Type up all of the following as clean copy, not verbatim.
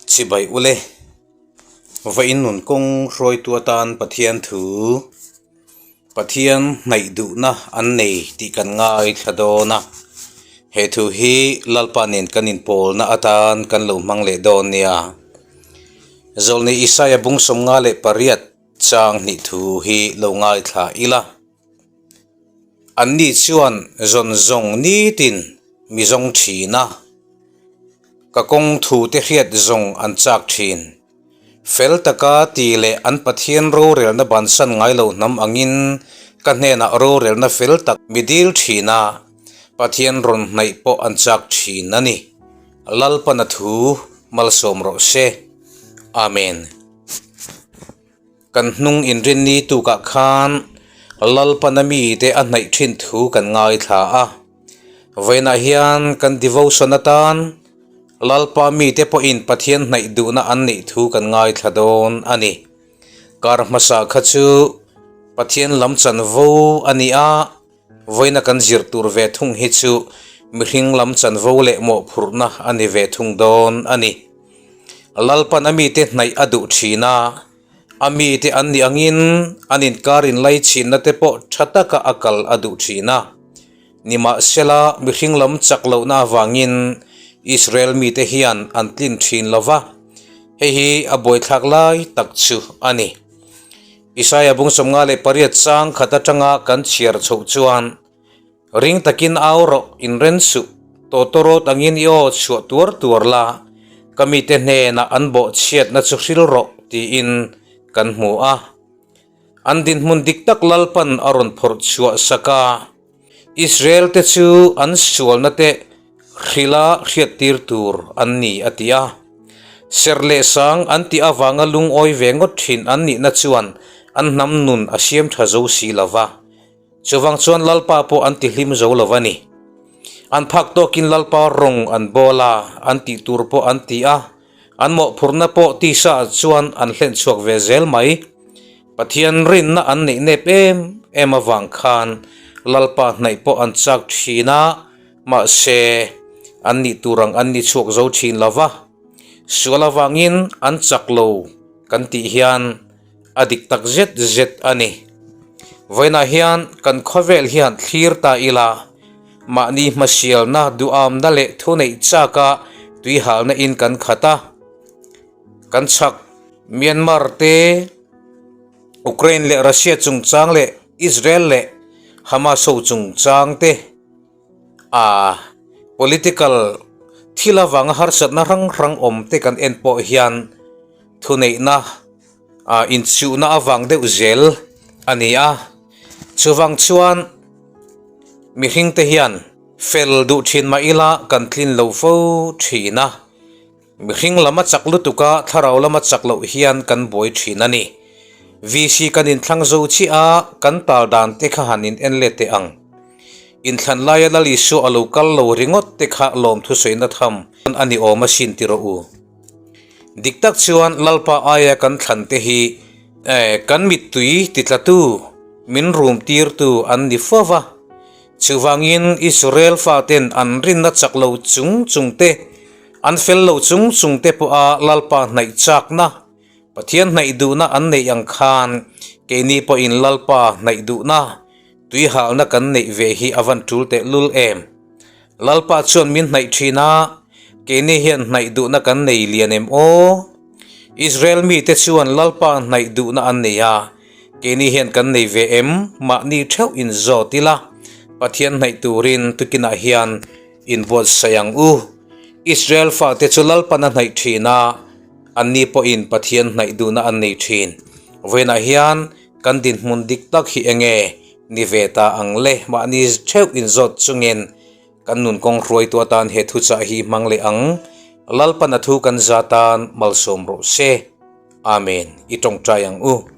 Chibai ule, vawiin nun kawng hruaitu atan Pathian thu, Pathian hnaih duhna an nei tih kan ngaithla dawn a. He thu hi Lalpa nen kan inpawlna atan kan lo hmang leh dawn nia. Zawlnei Isaia bung 58 chang hnih thu hi lo ngaithla ila. Anni chuan zawn zawng nitin mi zawng thin a, ka kawng thu te hriat zawng an chak thin. Fel taka ti leh an Pathian rorelna bansan ngai lo hnam angin ka hnenah rorelna fel tak mi dil thin a, Pathian rawn hnaih pawh an chak thin a ni. Lalpana thu malsawm rawh se. Amen. Kan hnung inrinni tukah khan Lalpana mite a hnaih thin thu kan ngaithla a. Vawiinah hian kan devotion atan Lalpa mite pawhin Pathian hnaih duhna an neih thu kan ngaithla dawn a ni. Kar hmasa kha chu Pathian lam chanvo a ni a, vawiina kan zir tur ve thung hi chu mihring lam chanvo leh mawhphurhna a ni ve thung dawn a ni. Lalpan a mite hnaih a duh thin a, a mite an nih angin an inkar inlaichhinna te pawh tha taka a kal a duh thin a. Nimahsela, mihring lam chak lohna avangin Israel mite hian an tlin thin lo va, hei hi a buaithlak lai tak chu a ni. Isaia bung 58 chang khat atanga kan chhiar chhoh chuan, Ring takin au rawh, inren suh, tawtawrawt angin i aw chhuah tuar tuar la, ka mite hnenah an bawhchhiatna chu hril rawh, tiin kan hmu a. An dinhmun dik tak Lalpan a rawn phawrh chhuah sak a, Israel te chu an sualna te hrila hriattir tur an ni a ti a. Serh leh sang an tih avanga lungawi ve ngawt thin an nihna chuan an hnam nun a siam tha zo si lo va. Chuvang chuan Lalpa pawh an ti hlim zo lo a ni. An phak tawkin Lalpa rawng an bawl a, an tih tur pawh an ti a, An mawhphurhna pawh tisa ah chuan an hlen chhuak ve zel mai. Pathian rinna an neih nep em em avang khan Lalpa hnaih pawh an chak thin a, mahse an nih tur ang an ni chhuak zo thin lo va. Sual avangin an chak lo kan tih hian a dik tak zet zet a ni. Vawiinah hian kan khawvel hian thlir ta ila, mahni hmasialna, duhamna leh thuneih chaka tuihalna in kan khat a. Kan chhak Myanmar te, Ukraine leh Russia chungchang leh Israel leh Hamas ho chungchang te a political thil avanga harsatna hrang hrang awm te kan en pawh hian thuneihna ah inchuhna avang deuh zel a ni a, chuvang chuan mihring te hian fel duh thin mah ila kan tlin lo fo thin a, mihring lama chak lutuk a thlarau lama chak loh hian kan buai thin a ni. VC kan inthlang zo chiah a, kan tal dan te kha han in en let teh ang. Inthlan laia Lal Isua a lo kal lo ringawt te kha lawmthu sawiina tham a ni awm asin ti rawh u. Dik tak chuan Lalpa aia kan thlan te hi kan mittui titlatu, min rum tirtu an ni fo va. Chuvangin Israel faten an rinna chak lo chung chung te, an fel lo chung chung te pawha Lalpa hnaih chakna, Pathian hnaih duhna an neih ang khan keini pawhin Lalpa hnaih duhna, tuihalna kan neih ve hi a van tul tehlul em? Lalpa chuan min hnaih thin a, keini hian hnaih duhna kan nei lian em aw? Israel mite chuan Lalpa hnaih duhna an nei a, keini hian kan nei ve em? Mahni theuh in zawt ila, Pathian hnaih turin tukinah hian inbuatsaih ang u. Israel fate chu Lalpan a hnaih thin a, anni pawhin Pathian hnaih duhna an nei thin. Vawiinah hian kan dinhmun dik tak hi enge? Ni ve ta ang le, mahni theuh inzawt chungin kan nun kawng hruaitu atan he thuchah hi hmang leh ang. Lalpan a thu kan za tan malsawm rawh se. Amen. I tawngtai ang u.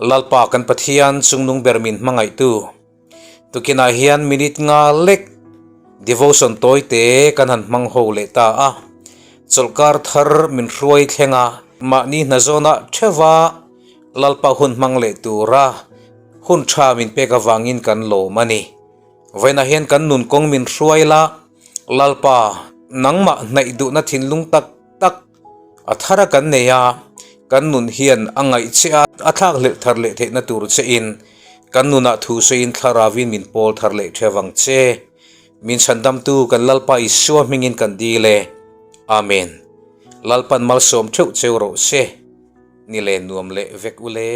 Lalpa kan Pathian chungnung ber min hmangaihtu. Tukinah hian minute nga lek devotion tawi te kan han hmang ho leh ta a. Chawlhkar thar min hruai thleng a, mahni hnazawnah theuha Lalpa hun hmang leh tura hun tha min pek avangin kan lawm a ni. Vawiinah hian kan nun kawng min hruai la, Lalpa, nangmah hnaih duhna thinlung tak tak A thara kan nei a, kan nun hian a ngaih che a, a thlakhlelh thar leh theihna tur che in kan nunah thu sawiin thlarauin min pawl thar leh theuh ang che. Min chhandamtu kan Lalpa Isua hmingin kan dil e. Amen. Lalpan malsawm theuh cheu rawh se. Ni le nuam leh vek u le.